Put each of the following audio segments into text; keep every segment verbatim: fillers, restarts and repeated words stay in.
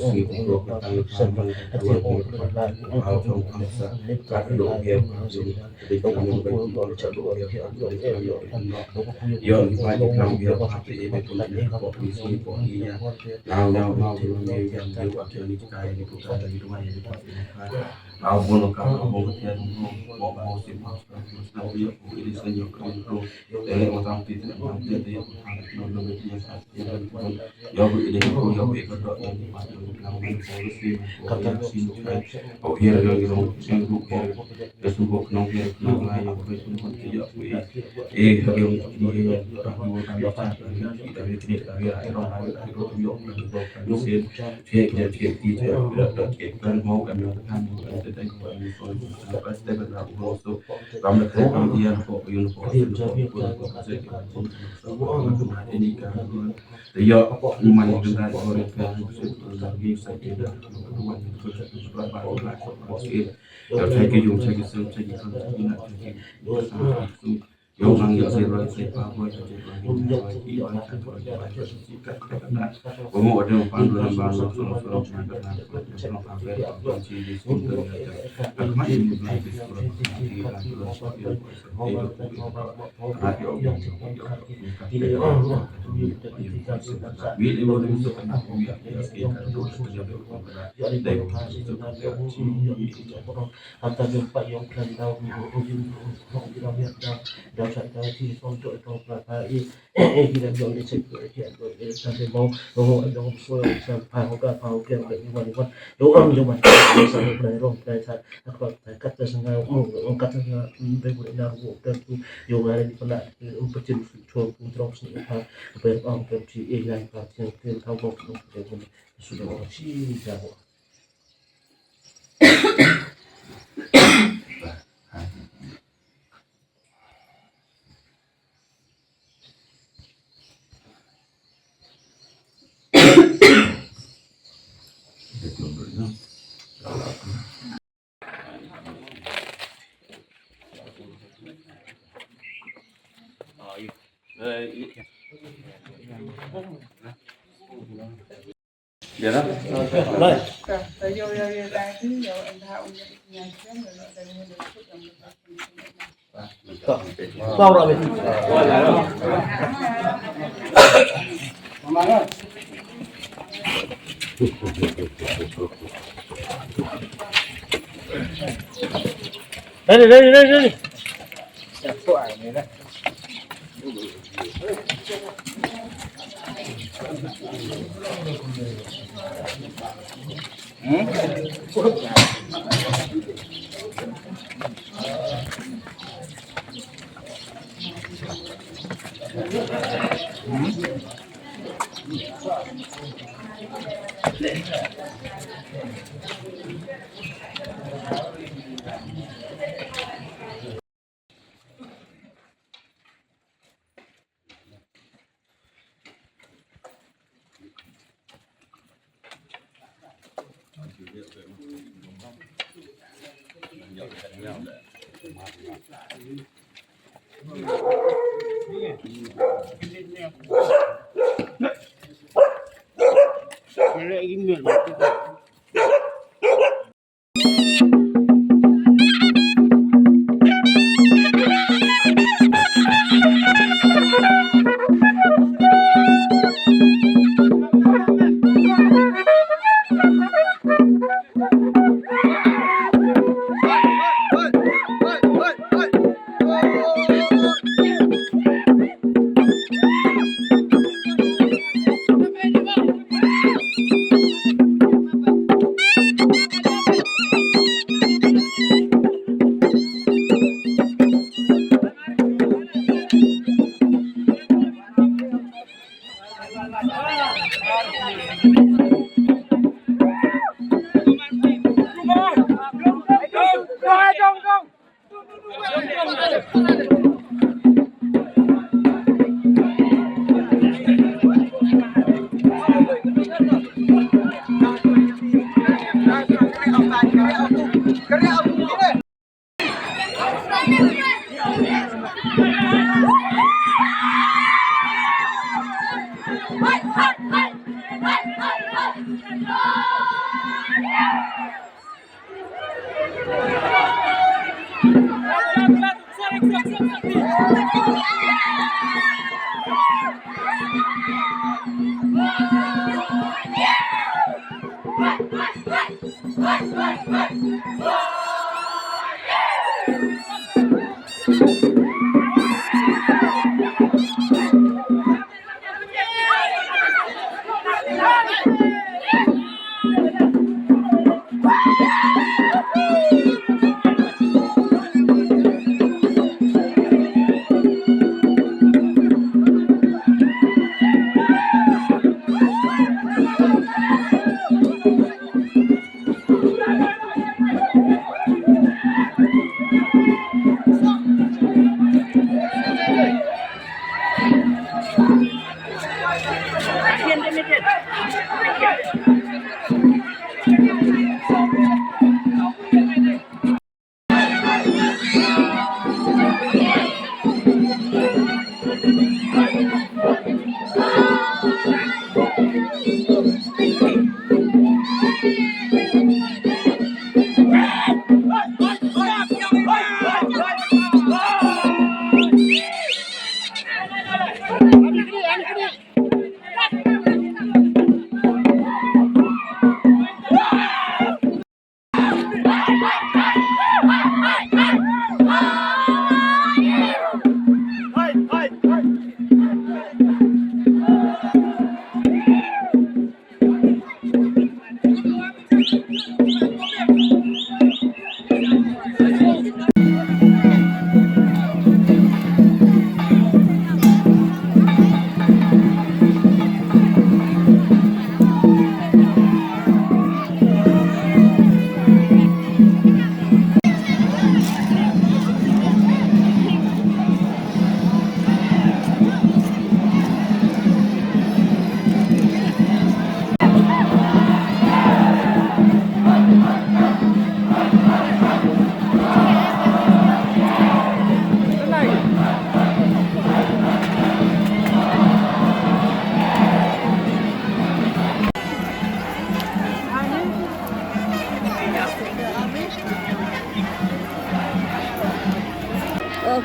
Yo, thank you, thank you, thank you, thank you, thank you. Ready, ready, ready, ready.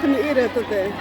Kan ira tu te.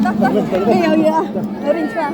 Ja, ja. Ring sa.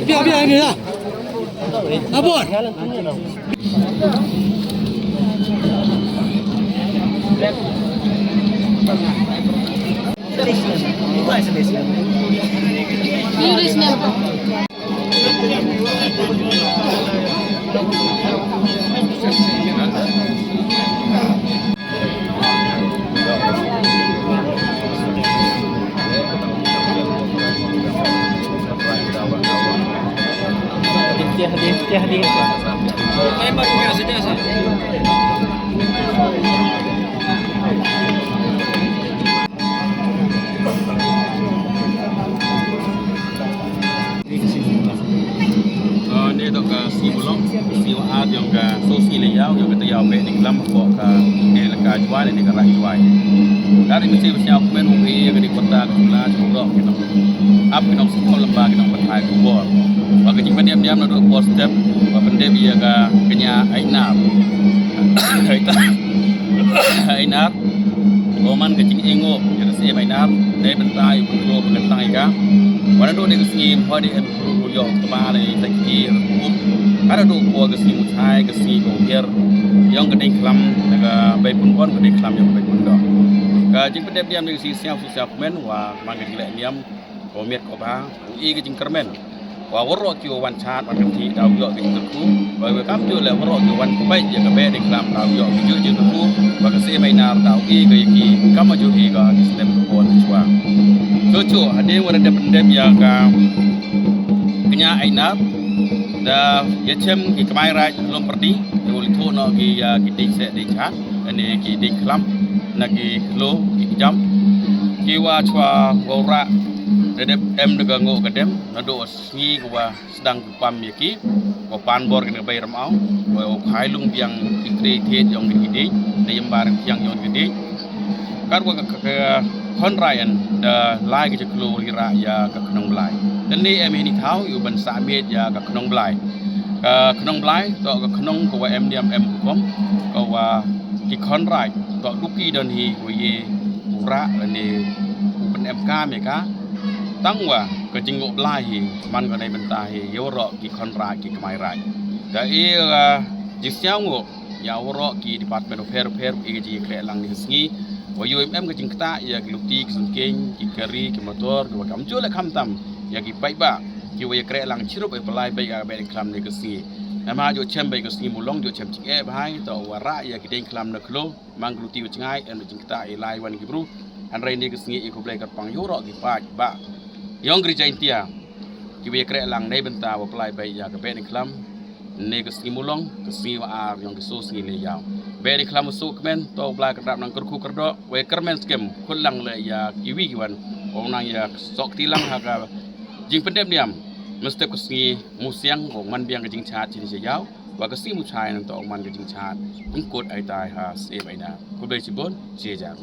Biar, biar ini lah. Abon. English name. Ane to ka sngi Mulong, sngi wa ar yong ka so sngi le yaw, yong ka te yaw be ni klam ko ka ne la ka jwai ne ka rai jwai. Dari mesti mesti aku men mesti ya ka ni kota ka jumlah jumlah kita. Ap kita mesti kau lembah kita berhai kubur. Bagi jing pada diam na dua post step, bagi pendek ya ka kenya ainar. Ainar. Ko man ka jingïeng ïa ka siem Ainar, dei bynta ïa u Blei ba kyntang ïa ka. Wat naduh dei ka sngi Mawhati em u ïoh tba lei sa ki ïa ka um. Ka naduh ko ka sngi Muchai ka sngi ko hiar ïong ka deiñ khlam na ka bei pynbon ka deiñ khlam ïong ka bei pyndoh. Ka jingpyndep diam dei ka sngi Siaw Siaw Kmen wa man ka jingleh niam. Ko miet ko bha, u i ka jingkyrmen. Wa waroh ki wan chat, wan kynti da u ïoh ka jingkyrkhu. Wa wa kam ju le waroh ki wan kubai ïa ka beh dei klam da u ïoh ka ju jingkyrkhu. Wa ka siem Ainar da u i ka ïa ki kam ju i ka ki snem ko na chwa. Cho cho, hadien wa da dep dep ïa ka kñia Ainar. Da ïa chem ki kmai raij lum pyrdi, ïa u li thoh noh ki ïa ki dei seh dei chat. Ane ki dei khlam na ki lo ki jam ki wa chwa wa ra da dep em da ka ngo ka dem na do sngi ka wa sdang ku pam ïa ki wa pan bor ka na bai ram au wa khai lung biang ki tre thiet yong ki dei na yam bar thiang yong ki dei kar wa ka khon rayan da lai ka chaklo li ra ïa ka khnong blai. Dan ni em hi ni thau yu ban sa miet ïa ka khnong blai. Ka khnong blai to ka khnong ka wa em diam em kom ka wa ki khon raij to duki don hi ko ye u ra ne u pen em ka me ka tang wa ka jingok blai hi man ka nei benta hi yo ro ki khon raij ki kmai raij. Da e ka jingsiang ngo ïa waroh ki department of fair fair i ka jingkhreh lang ni ka sngi. Wa yu em em ka jingkta ïa ki luti ki sungkeng ki kari ki motor ki wa kam ju le kham tam ïa ki paidbah ki wa ïa khreh lang chirup ïa palai bai ka bai khlam ni ka sngi. Nama ju chem bai ka sngi Mulong ju chem chik e bai to wa ra ïa ki deng khlam na khlo mang ki luti wa chngai em jingkta ïa lai wan ki bru. Hanrai ni ka sngi i ko blai ka pang yu ro ki paidbah yong kri jaintia. Ki wei kreh lang nei bynta wa plai bei ïa ka beh ni khlam. Nei ka sngi Mulong ka sngi wa ar yong ki so sngi le yaw. Beh ni khlam wa so kmen to blai ka drap nang kyrkhu kyrdo wei kyrmen skem khut lang le ïa ki wi ki wan. Ong nang ïa sok ti lang ha ka jingpyndep niam mynstep ka sngi Musiang, ong man biang ka jingchad chini sha ïaw, wa ka sngi Muchai nangta ong man ka jingchad pynkut ai tai ha Syiem Aina. Khublei chibun, jai jang.